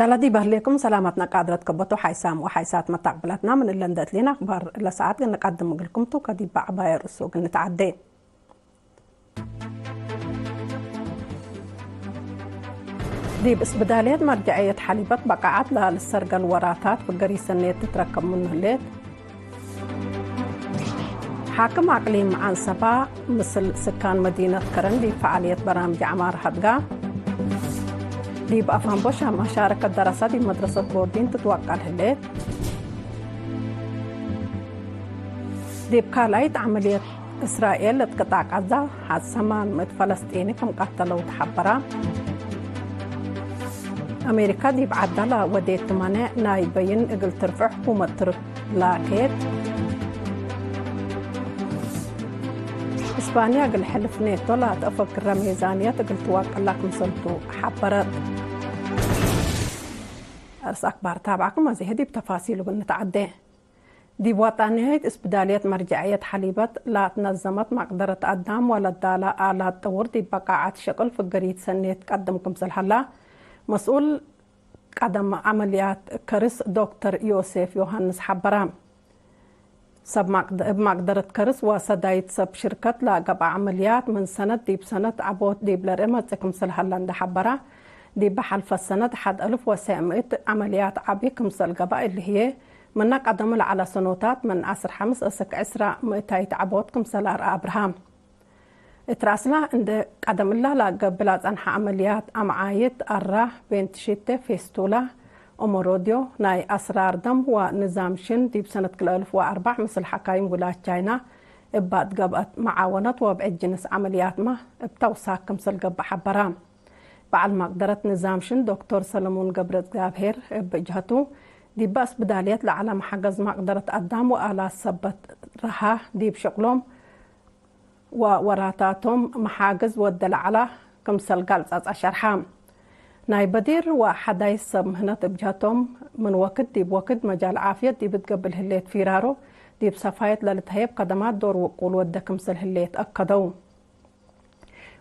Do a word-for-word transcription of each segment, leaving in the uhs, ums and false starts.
ዳላ ዲብ ህሌኩም ሰላመትነ ቃድረት ከበቱ ሓይሳም ወሓይሳት መታቅብለትነ ምን እለ እንዴ እትሊን አክባር ለሰዓት እግል ንቀድም እግልኩም ቱ፣ ከዲብ በዐባየ ርእሱ እግል ንትዓዴ። ዲብ እስብዳልየት መርጀዐየት ሐሊበት በቃዓት ለልሰርገል ወራታት ፍገሪት ሰኔት ትትረከብ ምኑ ህሌት። ሓክም አቅሊም ዐንሰባ ምስል ስካን መዲነት ከረን ዲብ ፈዓልየት በራምጅ ዐማር ሀድጋ። ዲብ አፋንቦ ሻም አሻረከት ደረሰ ዲብ መድረሰት ቦርዲን ትትወቀል ህሌት። ዲብ ካልኣይት ዐመልየት እስራኤል እት ቅጣዕ ቀዛ ሐድ ሰማን ምእት ፈለስጢኒ ክም ቀተለው ተሐበረ። አሜሪካ ዲብ ዐዳ ለወዴት ትማኔዕ ናይ በይን እግል ትርፍዕ ሕኩመት ቱርክ ላኬት። እስፓንያ እግል ሕልፍ ኔቶ ለአትአፈግረ ሜዛንየት እግል ትዋቀላ ክምሰልቱ ሐበረት። አርስ አክባር ታብዓኩም አዜ ዲብ ተፋሲሉ እግል ንትዓዴ። ዲብ ወጣንያይት እስብዳልየት መርጀዕየት ሐሊበት ለአትነዘመት መቅደረት አዳም ወለዳለ አላት ጥውር ዲብ በቃዓት ሸቅል ፍገሪት ሰኔት ቀድም ክምሰል ሀላ መስኡል ቀደም ዐመልያት ከርስ ዶክተር ዮሴፍ ዮሐንስ ሐበረ። ሰብ ማቅደ-፣ እብ ማቅደረት ከርስ ወሰዳይት ሰብ ሽርከት ለገብአ ዐመልያት ምን ሰነት ዲብ ሰነት ዐቦት ዲብ ለርኤ መጽእ ክምሰል ሀለ እንዴ ሐበረ፣ ዲብ ሐልፈት ሰነት ሐድ አልፍ ወሰዕ ምእት ዐመልያት ዐቢ ክምሰል ገብአ እሊ ህዬ፣ ምነ ቀደሙ ለዐለ ሰኖታት ምን ዐስር ሐምስ እስክ ዕስራ ምእታይት ዐቦት ክምሰል አርአ አብርሃም። እት ረአስላ እንዴ ቀደም እላ ለገብእ ለጸንሐ ዐመልያት አምዓይት፣ አራ፣ ቤንትሺቴ፣ ፌስቱላ፣ ኦሞሮድዮ፣ ናይ አስራር ደም ወንዛም ሽን ዲብ ሰነት ክልኤ አልፍ ወአርበዕ ምስል ሐካይም ውላድ ቻይና እባ እት ገብአት መዓወነት ወብዕድ ጅንስ ዐመልያትመ እብ ተውሳክ ክምሰል ገብእ ሐበረ። በዐል መቅደረት ንዛም ሽን ዶክቶር ሰለሙን ገብረእዝጋብሄር እብ ጅሀቱ፣ ዲበ እስብዳልየት ለዐለ መሐገዝ መቅደረት አዳም ወአላት ሰበት ረሃ ዲብ ሽቅሎም ወወራታቶም መሓግዝ ወደ ለዐላ ክምሰል ጋል ጸጸ ሸርሐ። ናይ በዲር ወሐዳይስ ሰብ ምህነት እብ ጀሀቶም፣ ምን ወክድ ዲብ ወክድ መጃል ዓፍየት ዲብ ትገብእ ለህሌት ፊራሮ፣ ዲብ ሰፋየት ለልትሀየብ ከደማት ዶር ውቁል ወደ ክምሰል ህሌት አከደው።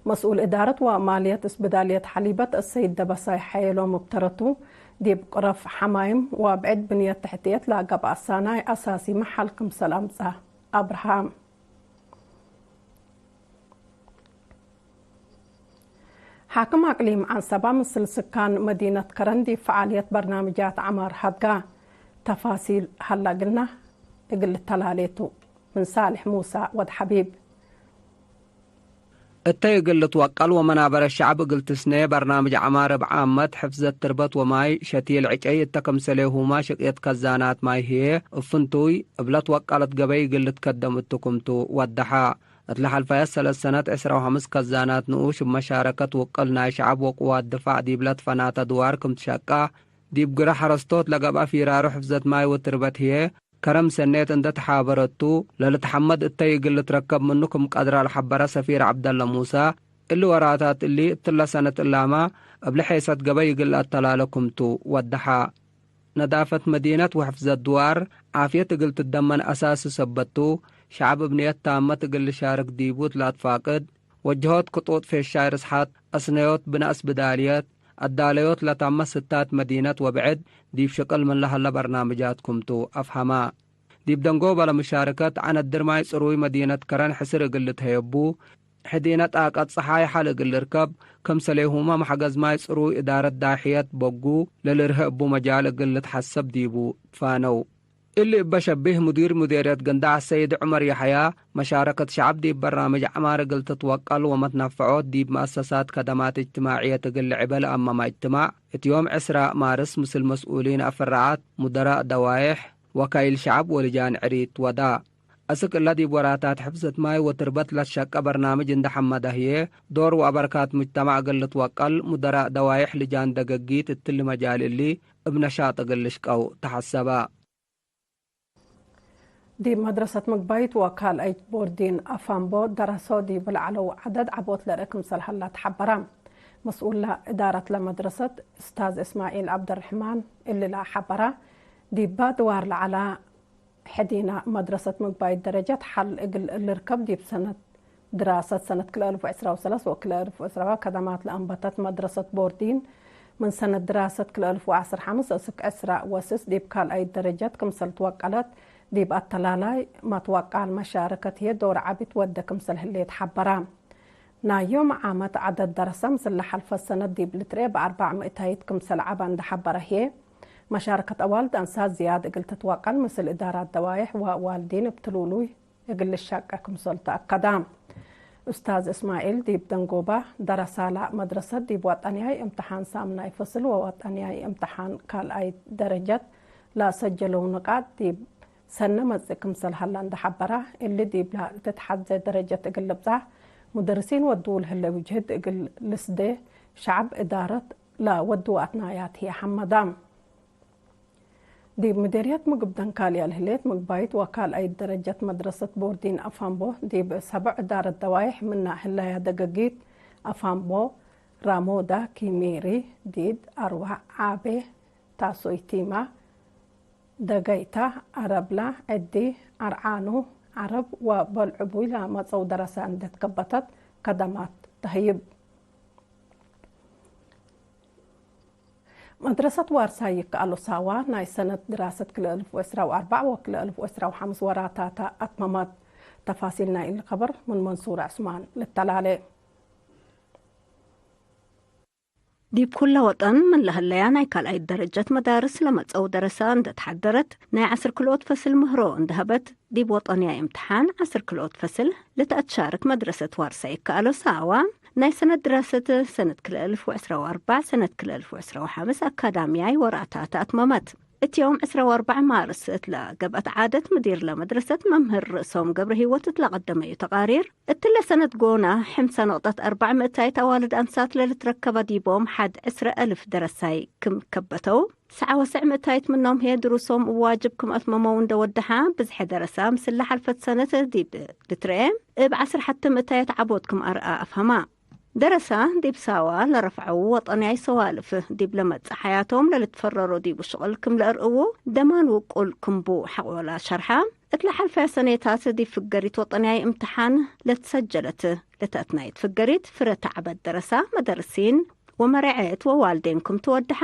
መስኡል እዳረት ወማልየት እስብዳልየት ሐሊበት አሰይድ ደበሳይ ሐየሎም እብ ተረቱ፣ ዲብ ቅረፍ ሐማይም ወብዕድ ብንየት ተሕትየት ለገብአ ሳናይ አሳሲመ ሐል ክምሰል አምጽአ። አብርሃም። ሓክም አቅሊም ዐንሰባ ምስል ስካን መዲነት ከረን ዲብ ፈዓልየት በርናምጃት ዐማር ሀድጋ። ተፋሲል ሀላ እግልና እግል ልተላሌ ቱ። ምን ሳልሕ ሙሳ ወድ ሐቢብ። እተይ እግል ልትወቀል ወመናበረት ሸዐብ እግል ትስኔ በርናምጅ ዐማር እብ ዓመት፣ ሕፍዘት ትርበት ወማይ ሸቲል ዕጨይ እተ ክምሰሌሁመ ሽቅየት ከዛናት ማይ ህዬ እብ ፍንቱይ እብ ለትወቀለት ገበይ እግል ልትከደም እቱ ክምቱ ወደሐ። እት ለሐልፈየት ሰለስ ሰነት ዕስራ ወሐምስ ከዛናት ንኡሽ እብ መሻረከት ውቅል ናይ ሸዐብ ወቅዋት ድፋዕ ዲብለ ትፈናተ ድዋር ክም ትሸቀ፣ ዲብ ግረ ሐረስቶት ለገብአ ፊራሩ ሕፍዘት ማይ ወትርበት ህዬ፣ ከረም ሰኔት እንደ ተሓበረቱ ለልትሐመድ እተይ እግል ልትረከብ ምኑ ክም ቀድረ ለሐበረ ሰፊር ዐብደለ ሙሰ፣ እሊ ወራታት እሊ እትለ ሰነት እላመ እብሊ ሔሰት ገበይ እግል ለአተላለ ክምቱ ወደሐ። ነዳፈት መዲነት ወሕፍዘት ድዋር ዓፍየት እግል ትደመን አሳሲ ሰበት ቱ፣ ሸዐብ እብ ንየት ታመት እግል ልሻርክ ዲቡ እት ለአትፋቅድ፣ ወጀሆት ክጡጥ ፌሻይ ርስሓት፣ አስነዮት ብነ እስብዳልየት፣ አዳለዮት ለታመ ስታት መዲነት ወብዕድ ዲብ ሽቅል ምን ለሀለ በርናምጃት ክምቱ አፍሀመ። ዲብ ደንጎበ ለምሻርከት ዐነት ድር ማይ ጽሩይ መዲነት ከረን ሕስር እግል ልትሀየቡ፣ ሕዲነ ጣቀት ጸሓይ ሐል እግል ልርከብ፣ ክምሰሌሁመ መሐገዝ ማይ ጽሩይ እዳረት ዳሕየት በጉ ለልርሀ እቡ መጃል እግል ልትሐሰብ ዲቡ ትፋነው። እሊ እበ ሸቢህ፣ ሙዲር ሙዴርየት ገንዳዕ ሰይድ ዑመር የሐያ፣ መሻረከት ሸዐብ ዲብ በርናምጅ ዐማር እግል ትትወቀል ወመትነፈዖት ዲብ መአሰሳት ከደማት እጅትማዕየት እግል ልዕበ ለአመመ እጅትማዕ፣ እት ዮም ዕስራ ማርስ ምስል መስኡሊን አፍረዓት፣ ሙደራእ ደዋይሕ፣ ወካይል ሸዐብ ወልጃን ዕሪት ወዳ። አስክ እለ ዲብ ወራታት ሕፍዘት ማይ ወትርበት ለትሸቀ በርናምጅ እንደ ሐመደ ህዬ፣ ዶር ወአበርካት ሙጅተማዕ እግል ልትወቀል፣ ሙደራእ ደዋይሕ ልጃን ደገጊት እትሊ መጃል እሊ እብ ነሻጥ እግል ልሽቀው ተሐሰበ። ዲብ መድረሰት ምግባይት ወካልአይት ቦርዲን አፋምቦ ደረሶ ዲብ ለዐለው ዐደድ ዐቦት ለርእ ክምሰል ሀላ ተሐበረ። መስኡል እዳረት ለመድረሰት እስታዝ እስማዒል ዐብደርሕማን እሊ ለሐበረ፣ ዲብ ድዋር ለዐላ ሕዲነ መድረሰት ምግባይት ደረጀት ሐል እግል ልርከብ ዲብ ሰነት ድራሰት ሰነት ክልኤ አልፍ ወዕስራ ወሰለስ ወክልኤ አልፍ ወዕስራ ከደማት ለአንበተት መድረሰት ቦርዲን ምን ሰነት ድራሰት ክልኤ እልፍ ወዐስር ሐምስ እስክ ዕስራ ወስስ ዲብ ካልኣይት ደረጀት ክምሰል ትወቀለት፣ ዲብ አተላላይ መትወቃል መሻረከት ህዬ ዶር ዐቢ ትወዴ ክምሰል ህሌት ሐበራ። ናይ ዮም ዓመት ዐደድ ደረሰ ምስል ለሐልፈት ሰነት ዲብ ልትርኤ በአርበዕ ምእታይት ክምሰል ዐበ እንዴ ሐበረ ህዬ፣ መሻረከት አዋልድ አንሳት ዝያድ እግል ትትወቀል ምስል እዳራት ደዋይሕ ወዋልዲን እብ ትሉሉይ እግል ልሻቄ ክምሰል ተአከደ። ኡስታዝ እስማዒል ዲብ ደንጎባ፣ ደረሳላ መድረሰት ዲብ ወጠንያይ እምተሓን ሳምናይ ፍስል ወወጠንያይ እምተሓን ካልኣይ ደረጀት ለሰጀለው ንቃጥ ዲብ ሰነ መጽእ ክምሰል ሀለ እንዴ ሐበረ፣ እሊ ዲብላ ልትትሐዜ ደረጀት እግል ልብጻሕ፣ ሙደርሲን ወድዉ ለህለው ጅህድ እግል ልስዴ፣ ሸዐብ እዳረት ለወድዉ አትናያት ህዬ ሐመደ። ዲብ ምዴርየት ምግብ ደንካልያ ለህሌት ምግባይት ወካልኣይት ደረጀት መድረሰት ቦርዲን አፋምቦ፣ ዲብ ሰብዕ እዳረት ደዋይሕ ምና ህለያ ደገጊት፣ አፋምቦ፣ ራሞዳ፣ ኪሚሪ፣ ዲድ፣ አርዋዕ፣ ዓቤ፣ ታሶይ ቲማ፣ ደገይታ፣ አረብላ፣ ዕዲ፣ አርዓኑ፣ ዐረብ ወበልዕቡይ ለመጸው ደረሰ እንዴ ትከበተት ከደማት ተህይብ። መድረሰት ዋርሳይ ይከአሎ ሳዋ፣ ናይ ሰነት ድራሰት ክልኤ እልፍ ወዕስራ ወአርበዕ ወክልኤ እልፍ ወዕስራ ወሐምስ ወራታታ አትመመት። ተፋሲል ናይ እሊ ከበር ምን መንሱር ዕስማን ልተላሌ። ዲብ ኩለ ወጠን ምን ለህለያ ናይ ካልኣይት ደረጀት መዳርስ ለመጸው ደረሰ እንዴ ተሐደረት፣ ናይ ዐስር ክልኦት ፈስል ምህሮ እንዴ ሀበት፣ ዲብ ወጠንያይ እምትሓን ዐስር ክልኦት ፈስል ልትአትሻርክ መድረሰት ዋርሳይ ይከአሎ ሳዋ፣ ናይ ሰነት ድራሰት ሰነት ክልኤ እልፍ ወዕስራ ወአርበዕ ሰነት ክልኤ እልፍ ወዕስራ ወሐምስ አካዳምያይ ወራታት አትመመት። እት ዮም ዕስራ ወአርበዕ ማርስ እት ለገብአት ዓደት ምዲር ለመድረሰት መምህር ርእሶም ገብረሂወት እት ለቀደመዩ ተቃሪር፣ እትለ ሰነት ጎነ፣ ሕምሳ ነቅጠት አርበዕ ምእታይት አዋልድ አንሳት ለልትረከበ ዲቦም ሐድ ዕስረ አልፍ ደረሳይ ክም ከበተው፣ ሰዓ ወሰዕ ምእታይት ምኖም ህዬ ድሩሶም እብ ዋጅብ ክም አትመመው እንደ ወደሐ፣ ብዝሐ ደረሳ ምስል ለሐልፈት ሰነት ዲብ ልትርኤ፣ እብ ዐስር ሐቲ ምእታይት ዐቦት ክም አርአ አፍሀማ። ደረሳ ዲብ ሳዋ ለረፍዐዉ ወጠንያይ ሰዋልፍ፣ ዲብ ለመጽእ ሐያቶም ለልትፈረሮ ዲቡ ሽቅል ክም ለእርእዉ ደማን ውቁል ክም ቡ ሐቆላ ሸርሐ። እት ለሐልፈ ሰኔታት ዲብ ፍገሪት ወጠንያይ እምትሓን ለትሰጀለት ለተአትናይት ፍገሪት ፍረ ተዕበት ደረሳ፣ መደርሲን ወመረዔት ወዋልዴን ክም ትወደሐ።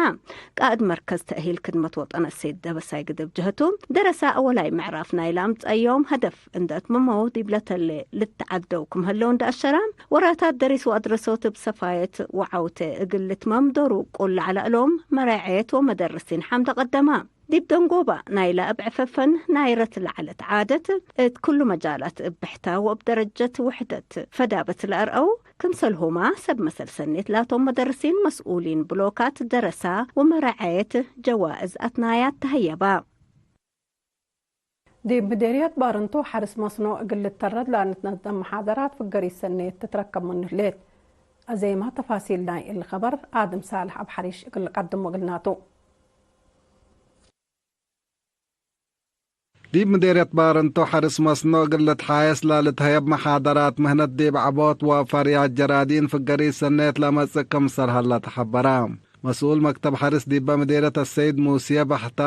ቃእድ መርከዝ ተእሂል ክድመት ወጠን አሰይድ ደበሳይ ግድብ ጀህቱ፣ ደረሳ አወላይ ምዕራፍ ናይለ አምጸዮም ሀደፍ እንደ አትመመው ዲብ ለተሌ ልትዓደው ክም ህለው እንደ አሸረ፣ ወራታት ደሪስ ወአድረሶት እብ ሰፋየት ወዐውቴ እግል ልትመም ዶሩ ቁል ለዐለ እሎም መረዔት ወመደርሲን ሐምደ ቀደመ። ዲብ ደንጎባ ናይለ እብ ዕፈፈን ናይረት ለዐለት ዓደት፣ እት ክሉ መጃላት እብ ብሕታ ወእብ ደረጀት ውሕደት ፈዳበት ለአርአው፣ ክምሰልሁመ ሰብ መሰል ሰኔት ላቶም መደርሲን መስኡሊን ብሎካት ደረሳ ወመረዐየት ጀዋእዝ አትናያት ተሀየባ። ዲብ ምዴርየት ባረንቱ ሐርስ መስኖ እግል ልተረድ ለልትነዘም መሓደራት ፍገሪት ሰኔት ትትረከብ ምኑ ህሌት። አዜመ ተፋሲል ናይ እሊ ከበር አድም ሳልሕ አብ ሐሪሽ እግል ልቀድሞ እግልናቱ። ዲብ ምዴርየት ባረንቱ ሐርስ መስኖ እግል ልትሓየስ ለልትሀየብ መሓደራት ምህነት ዲብ ዐቦት ወፈርያት ጀራዲን ፍገሪት ሰኔት ለመጽእ ክምሰል ሀለ ተሐበረ። መስኡል መክተብ ሐርስ ዲበ ምዴርየት አሰይድ ሙስየ በሕተ፣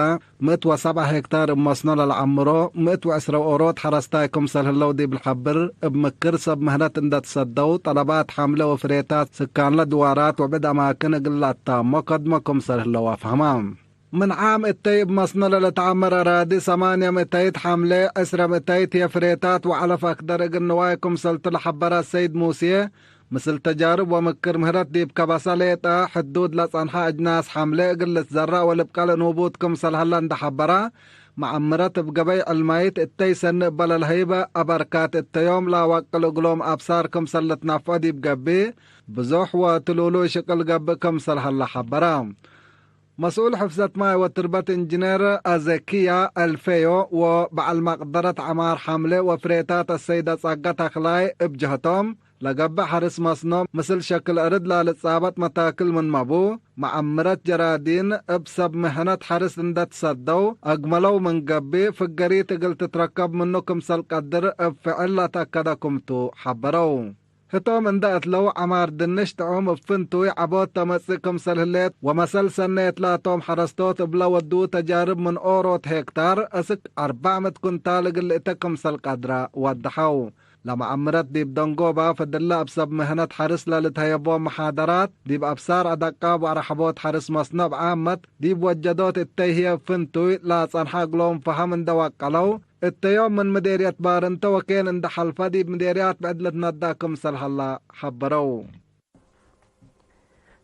ምእት ወሰብዐ ሄክታር እብ መስኖ ለለዐምሮ ምእት ወዕስረ ኦሮት ሐረስታይ ክምሰል ህለው ዲብ ልሐብር፣ እብ ምክር ሰብ ምህነት እንደ ትሰደው፣ ጠለባት ሐምሌ ወፍሬታት ስካንለ ድዋራት ወብዕድ አማክን እግል ለአታሞ ከድሞ ክምሰል ህለው አፍሀመ። ምን ዓም እተይ እብ መስኖ ለልትዐመር አራዲ ሰማንየ ምእታይት ሐምሌ፣ ዕስረ ምእታይት ህዬ ፍሬታት ወዐለፍ አክደር እግል ንዋይ ክምሰልቱ ለሐበረ ሰይድ ሙስየ፣ ምስል ተጃርብ ወምክር ምህረት ዲብ ከበሰ ሌጠ ሕዱድ ለጸንሐ አጅናስ ሐምሌ እግል ልትዘረእ ወልብቀል እንቡት ክምሰል ሀለ እንደ ሐበረ፣ መዐምረት እብ ገበይ ዕልማይት እተይ ሰኒ እበ ለልሀይበ አበርካት እተዮም ለአወቅል እግሎም አብሳር ክምሰል ልትነፍዖ ዲብ ገብእ፣ ብዙሕ ወትሉሉይ ሽቅል ገብእ ክምሰል ሀለ ሐበረ። መስኡል ሕፍዘት ማይ ወትርበት እንጅኔር አዘኪያ አልፌዮ ወበዐል መቅደረት ዐማር ሐምሌ ወፍሬታት አሰይደ ጸጋ ተክላይ እብ ጀህቶም፣ ለገብእ ሐርስ መስኖ ምስል ሸክል እርድ ለልትጻበጥ መታክል ምንመ ቡ፣ መዐምረት ጀራዲን እብ ሰብ ምህነት ሐርስ እንደ ትሰደው አግመለው ምን ገብእ፣ ፍገሪት እግል ትትረከብ ምኑ ክምሰል ቀድር እብ ፍዕል ለተአከደ ክምቱ ሐበረው። ህቶም እንደ እትለው ዐማር ድንሽ ጥዑም እብ ፍንቱይ ዐቦት ተመጽእ ክምሰል ህሌት ወመሰል ሰኔት ላቶም ሐረስቶት እብለ ወድዉ ተጃርብ ምን ኦሮት ሄክታር እስክ አርበዕ ምእት ኩንታል እግል ልእተ ክምሰል ቀድረ ወደሐው። ለመአምረት ዲብ ደንጎባ፣ ፈድለ እብ ሰብ ምህነት ሐርስ ለልትሀየቦ መሓደራት፣ ዲብ አብሳር አደቃብ ወአርሐቦት ሐርስ መስነብ ዓመት ዲብ ወጀዶት እተይ ህዬ እብ ፍንቱይ ለጸንሐ እግሎም ፈሀም እንደ ወቀለው፣ እተዮም ምን ምዴርየት ባርንተ ወኬን እንደ ሐልፈ ዲብ ምዴርያት ብዕድ ልትነዳ ክምሰል ሀላ ሐበረው።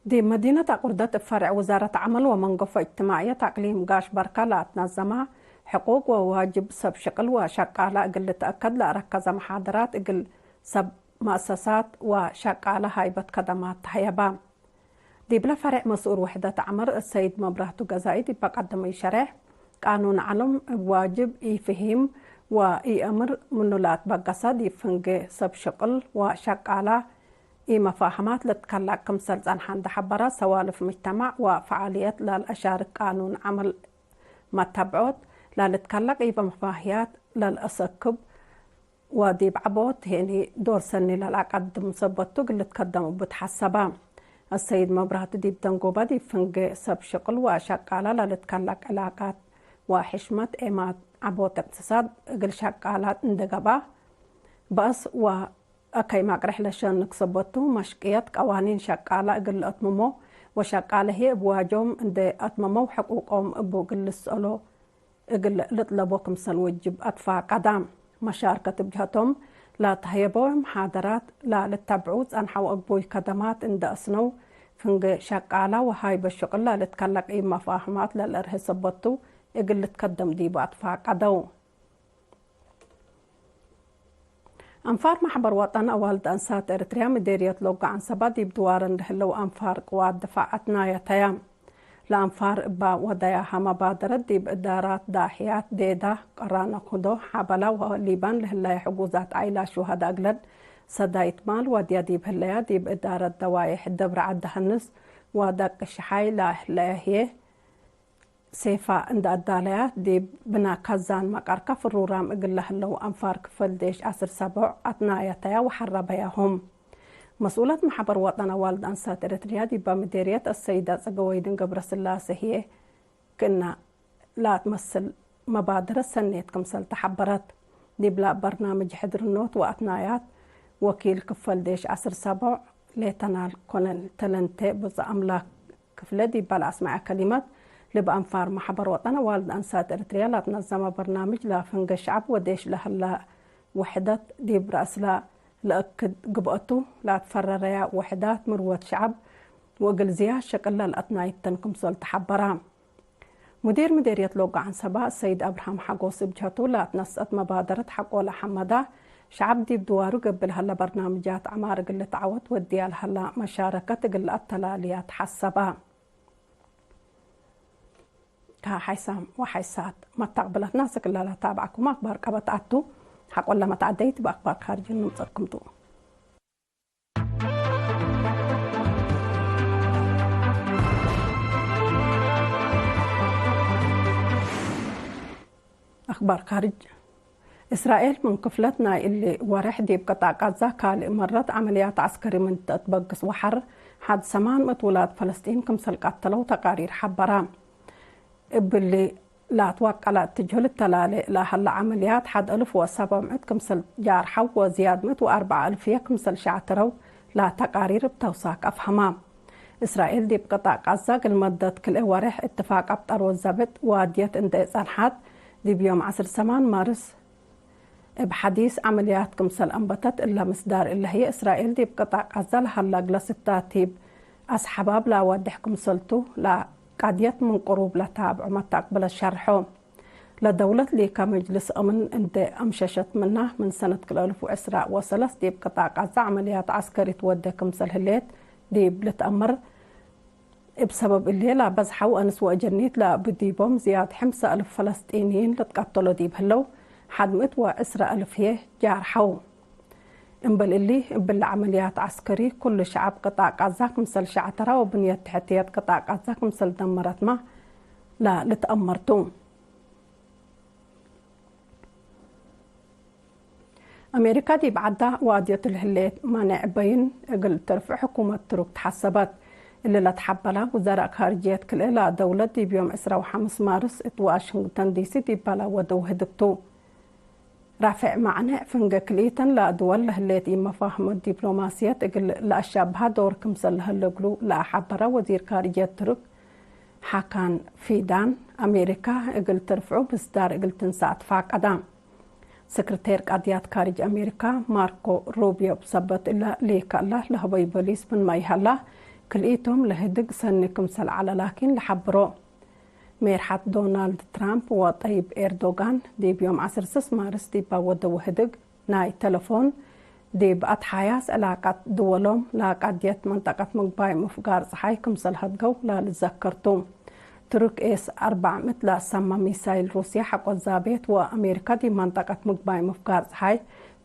ዲብ መዲነት አቁርደት እብ ፈርዕ ውዛረት ዐመል ወመንገፎ እጅትማዕየት አቅሊም ጋሽ በርካ ለአትነዘመ ሕቁቅ ወዋጅብ ሰብ ሽቅል ወሸቃለ እግል ልትአከድ ለአረከዘ መሓደራት እግል ሰብ መአሰሳት ወሸቃለ ሃይበት ከደማት ተሀየበ። ዲብለ ፈርዕ መስኡል ውሕደት ዐመር እሰይድ መብራህቱ ገዛኢ ዲብ ቀደመዩ ሸሬሕ፣ ቃኑን ዐለም እብ ዋጅብ ኢፍሂም ወኢአምር ምኑ ለአትበገሰ ዲብ ፍንጌ ሰብ ሽቅል ወሸቃለ ኢመፋህማት ልትከለቅ ክምሰል ጸንሐ እንደ ሐበረ፣ ሰዋልፍ ምጅተማዕ ወፈዓልየት ለልአሻርክ ቃኑን ዐመል መተብዖት ለልትከለቅ ኢመፋህያት ለልአሰክብ ወዲብ ዐቦት ሄኒ ዶር ሰኒ ለልአቀድም ሰበት ቱ እግል ልትከደም እቡ ተሐሰበ። አሰይድ መብራህቱ ዲብ ደንጎበ ዲብ ፍንጌ ሰብ ሽቅል ወሸቃለ ለልትከለቅ ዕላቃት ወሕሽመት ኤማት ዐቦት እቅትሳድ እግል ሸቃላት እንደ ገብአ፣ በአስ ወ አከይ ማቅርሕ ለሸንክ ሰበት ቱ፣ መሽቅየት ቀዋኒን ሸቃለ እግል ለአትምሞ ወሸቃለ ህዬ እብ ዋጆም እንዴ አትመመው ሕቁቆም እቡ እግል ልስአሎ እግል ልጥለቦ ክምሰል ወጅብ አትፋቀደ። መሻርከት እብ ጀሀቶም ለተሀየበው መሓደራት ለልተብዑ ጸንሐው አግቡይ ከደማት እንዴ አስነው፣ ፍንጌ ሸቃለ ወሃይበ ሽቅል ለልትከለቅ ኢመፋህማት ለልአርሄ ሰበት ቱ እግል ልትከደም ዲቡ አትፋቀደው። አንፋር ማሕበር ወጠን አዋልድ አንሳት ኤረትርያ ምዴርየት ሎጎ ዐንሰባ ዲብ ድዋረን ለህለው አንፋር ቅዋት ድፋዕ አትናየተያ። ለአንፋር እባ ወደያሀ መባደረት ዲብ እዳራት ዳሕያት ዴዳ፣ ቀራነ ኩዶ፣ ሐበላ ወሊባን ለህለየ ሕጉዛት ዓይላ ሹሀዳ እግለድ ሰዳይት ማል ወድያ ዲብ ህለያ ዲብ እዳረት ደዋይሕ ደብረ ዐዲ ሀንስ ወደቂ ሽሓይ ለህለየ ህዬ፣ ሴፋ እንደ አዳለያ፣ ዲብ ብና ካዛን መቀርከ ፍሩራም እግል ለህለው አንፋር ክፈል ዴሽ ዐስር ሰቦዕ አትናየተያ ወሐረበያሆም። መስኡለት መሐበር ወጠን አዋልድ አንሳት ኤረትርያ ዲባ ምዴርየት አሰይዳ ጸገወይድን ገብረስላሴ ህዬ ክእና ለአትመስል መባደረት ሰኔት ክምሰል ተሐበረት። ዲብላ በርናምጅ ሕድርኖት ወአትናያት ወኪል ክፈል ዴሽ ዐስር ሰቦዕ ሌተናል ኮሎኔል ተለንቴ ብጹእ አምላክ ክፍለ ዲባ ለአስመዐ ከሊመት፣ ልብ አንፋር መሐበር ወጠን አዋልድ አንሳት ኤረትርያ ለአትነዘመ በርናምጅ ለፍንጌ ሸዐብ ወዴሽ ለሀላ ውሕደት ዲብ ረአስለ ለእክድ ግብአቱ ለአትፈረረያ ውሕዳት ምርወት ሸዐብ ወእግል ዝያድ ሸቅል ለልአትናይተን ክምሰል ተሐበራ። ሙዲር ምዴርየት ሎጎ ዐንሰባ ሰይድ አብርሃም ሐጎስ እብ ጀህቱ ለአትነስአት መባደረት ሐቆለ ሐመዳ፣ ሸዐብ ዲብ ድዋሩ ገብእ ለሀለ በርናምጃት ዐማር እግል ልትዐወት ወድያ ለሀላ መሻረከት እግል ለአተላልያ ተሐሰባ። ከሐይሳም ወሐይሳት መተቅብለትና ስክለ ለታብዐኩም አክባር ቀበት አቱ። ሐቆለ መትዐደይት በአክባር ካርጅ ንምጸኩም ቱ። አክባር ካርጅ። እስራኤል ምን ክፍለት ናይ እሊ ወሬሕ ዲብ ቅጣዕ ቃዛ ካልእ መረት ዐመልያት ዐስከሪ ምን ተአትበግስ ወሐር ሐድ ሰማን ምእት ውላድ ፈለስጢን ክምሰል ቀተለው ተቃሪር ሐበራ። እብሊ ለአትወቀለ እትጅሁ ልተላሌ ለሀለ ዐመልያት ሐድ አልፍ ወሰብዕ ምእት ክምሰል ጃርሐው ወዝያድ ምእት ወአርበዕ አልፍየ ክምሰል ሸዕትረው ለተቃሪር እብ ተውሳክ አፍሀማ። እስራኤል ዲብ ቅጣዕ ቃዛ እግል መደት ክልኤ ወሬሕ እትፋቅ አብጠር ወዘብጥ ዋድየት እንዴ ጸንሐት፣ ዲብ ዮም ዐስር ሰማን ማርስ እብ ሐዲስ ዐመልያት ክምሰል አንበተት እለ ምስዳር እለ ህዬ፣ እስራኤል ዲብ ቅጣዕ ቃዛ ለሀላ እግለ ስታቲብ አስሐባብ ለአዋዴሕ ክምሰልቱ፣ ለቃድየት ምን ቅሩብ ለታብዖ መተአቅብለት ሸርሖ። ለደውለት ሊከ መጅልስ አምን እንዴ አምሸሸት ምና፣ ምን ሰነት ክልኤ አልፍ ወዕስራ ወሰለስ ዲብ ቅጣዕ ቃዛ ዐመልያት ዐስከሪ ትወዴ ክምሰል ህሌት ዲብ ልትአመር፣ እብ ሰበብ እሊ ለበዝሐው አንስ ወአጀኒት ለአቢ ዲቦም ዝያድ ሕምሰ አልፍ ፈለስጢንይን ልትቀተሎ ዲብ ህለው፣ ሐድ ምእት ወዕስረ አልፍ ህዬ ጃርሐው። እምበል እሊ፣ እብለ ዐመልያት ዐስከሪ፣ ኩሉ ሸዐብ ቅጣዕ ቃዛ ክምሰል ሸዕተረ ወብንየት ተሕትየት ቅጣዕ ቃዛ ክምሰል ደመረትመ ለልትአመር ቱ። አሜሪካ ዲብ ዐዳ ዋድየት ለህሌት ማኔዕ በይን እግል ትርፍዕ ሕኩመት ትሩክ ተሐሰበት። እሊ ለትሐበላ ውዘራእ ካርጅየት ክልኤ ለደውለት ዲብ ዮም ዕስራ ወሐምስ ማርስ እት ዋሽንግተን ዲሲ ዲብ በላ ወደው ህድግ ቱ። ራፌዕ ማዕነዕ ፍንጌ ክልኢተን ለአድወል ለህሌት ኢመፋህመት ዲፕሎማስየት እግል ለአሻብሃ ዶር ክምሰል ለሀለ እግሉ ለአሓበረ ወዚር ካርጅየት ትሩክ ሓካን ፊዳን፣ አሜሪካ እግል ትርፍዑ ምስዳር እግል ትንሰእ ትፋቀዳ። ሰክርቴር ቃድያት ካርጅ አሜሪካ ማርኮ ሩብዮ እብ ሰበት እለ ሊከ እለ ለሀበዩ በሊስ ምንመ ይሀላ፣ ክልኢቶም ለህድግ ሰኒ ክምሰል ዐለ ላኪን ለሐብሮ። ሜርሐት ዶናልድ ትራምፕ ወጠይብ ኤርዶጋን ዲብ ዮም ዐስር ስስ ማርስ ዲብ አወደው ህድግ ናይ ተለፎን፣ ዲብ አትሓያስ ዕላቀት ድወሎም ለቃድየት መንጠቀት ምግባይ ምፍጋር ጸሓይ ክምሰል ሀድገው ለልዘከር ቱ። ትሩክ ኤስ አርበዕ ምእት ለአሰመ ሚሳይል ሩስየ ሐቆ ዛቤት ወአሜሪካ ዲብ መንጠቀት ምግባይ ምፍጋር ጸሓይ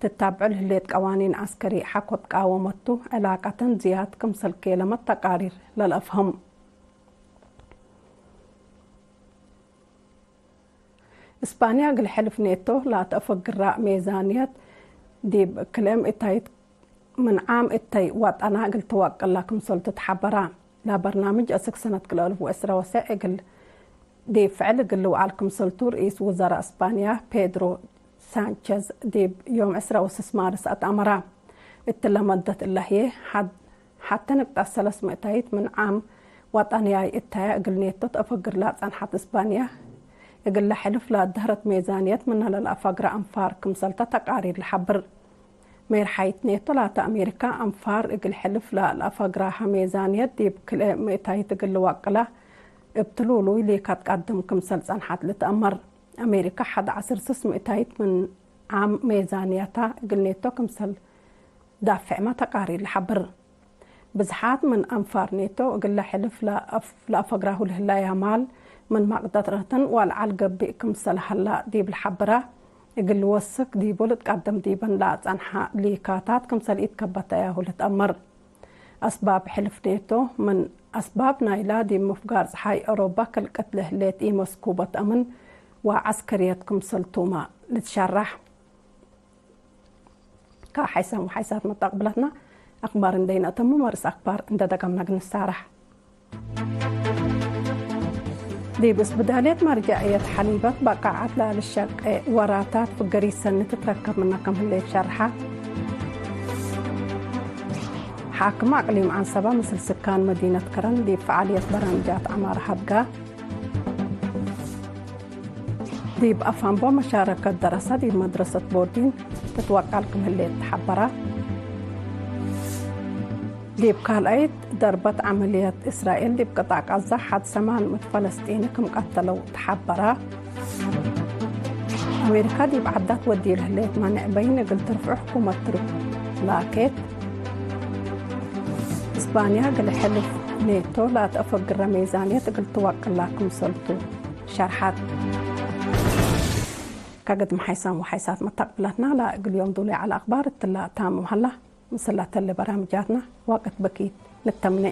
ትታብዑ ለህሌት ቀዋኒን ዐስከሪ ሐቆ ትቃወመት ቱ። ዕላቀተን ዝያድ ክምሰል ኬለመት ተቃሪር ለልአፍህም። እስፓንያ እግል ሕልፍ ኔቶ ለአትአፈግራ ሜዛንየት ዲብ ክልኤ ምእታይት ምን ዓም እተይ ወጠና እግል ትወቅላ ክምሰልቱ ተሐበራ። ለበርናምጅ አስክ ሰነት ክልኤ አልፍ ወዕስራ ወሰዕ እግል ዲብ ፍዕል እግል ልውዓል ክምሰልቱ ርኢስ ውዘራእ እስፓንያ ፔድሮ ሳንቼዝ ዲብ ዮም ዕስራ ወስስ ማርስ አትአመራ። እትለ መደት እለ ህዬ ሐድ ሐቴ ንቅጠት ሰለስ ምእታይት ምን ዓም ወጠንያይ እተየ እግል ኔቶ ተአፈግር ለጸንሐት እስፓንያ፣ እግለ ሕልፍ ለአደህረት ሜዛንየት ምነ ለለአፈግረ አንፋር ክምሰልተ ተቃሪር ለሐብር። ሜርሓይት ኔቶ ላተ አሜሪካ አንፋር እግል ሕልፍ ለለአፈግራሀ ሜዛንየት ዲብ ክልኤ ምእታይት እግል ልወቅላ እብ ትሉሉይ ሊካ ትቀድም ክምሰል ጸንሐት ልትአመር። አሜሪካ ሐድ ዐስር ስስ ምእታይት ምን ዓም ሜዛንየታ እግል ኔቶ ክምሰል ዳፍዕመ ተቃሪር ለሐብር። ብዝሓት ምን አንፋር ኔቶ እግለ ሕልፍ ለአፍ-፣ ለአፈግራሁ ለህለያ ማል ምን መቅደረትን ወአልዓል ገብእ ክምሰል ሀላ ዲብ ለሐብራ፣ እግል ልወስክ ዲቡ ልትቀደም ዲበን ለአጸንሐ ሊካታት ክምሰል ኢትከበተያሁ ልትአመር። አስባብ ሕልፍ ኔቶ ምን አስባብ ናይላ ዲብ ምፍጋር ጸሓይ አውሮፓ ክልቀት ለህሌት ኢመስኩበት አምን ወዐስከርየት ክምሰልቱመ ልትሸራሕ። ከሐይሳም ወሐይሳት መጣቅብለትና አክባር እንዴ ነአተምም ወርስ አክባር እንዴ ደቀምነ እግል ንሳረሕ። ዲብ እስብዳልየት መርጀዕየት ሐሊበት በቃዓት ለልሸቄ ወራታት ፍገሪት ሰኒ ትትረከብ ምነ ከም ህሌት ሸርሐ። ሓክም አቅሊም ዐንሰበ ምስል ስካን መዲነት ከረን ዲብ ፈዓልየት በራምጃት ዐማር ሀድጋ። ዲብ አፋንቦ መሻረከት ደረሰ ዲብ መድረሰት ቦርዲን ትትወቀል ክም ህሌት ተሐበረ። ዲብ ካልኣይት ደርበት ዐመልየት፣ እስራኤል ዲብ ቅጣዕ ቃዛ ሐድ ሰማን ምእት ፈለስጢኒ ክም ቀተለው ተሐበረ። አሜሪካ ዲብ ዐዳት ወዲር ህሌት ማንዕ በይን እግል ትርፍዑ ሕኩመት ትሩክ ላኬት። እስባንያ እግል ሕልፍ ኔቶ ለአትአፈግረ ሜዛንየት እግል ትወቅላ ክምሰልቱ ሸርሐት። ከግድም ሓይሳም ወሓይሳት መተቅብላትና ለእግል ዮም ዱሉይ ዐለ አክባር እትላ ታምም ሀላ። ምስል ለተሌ በራምጃትና ወቅት በኪት ንተምኔ።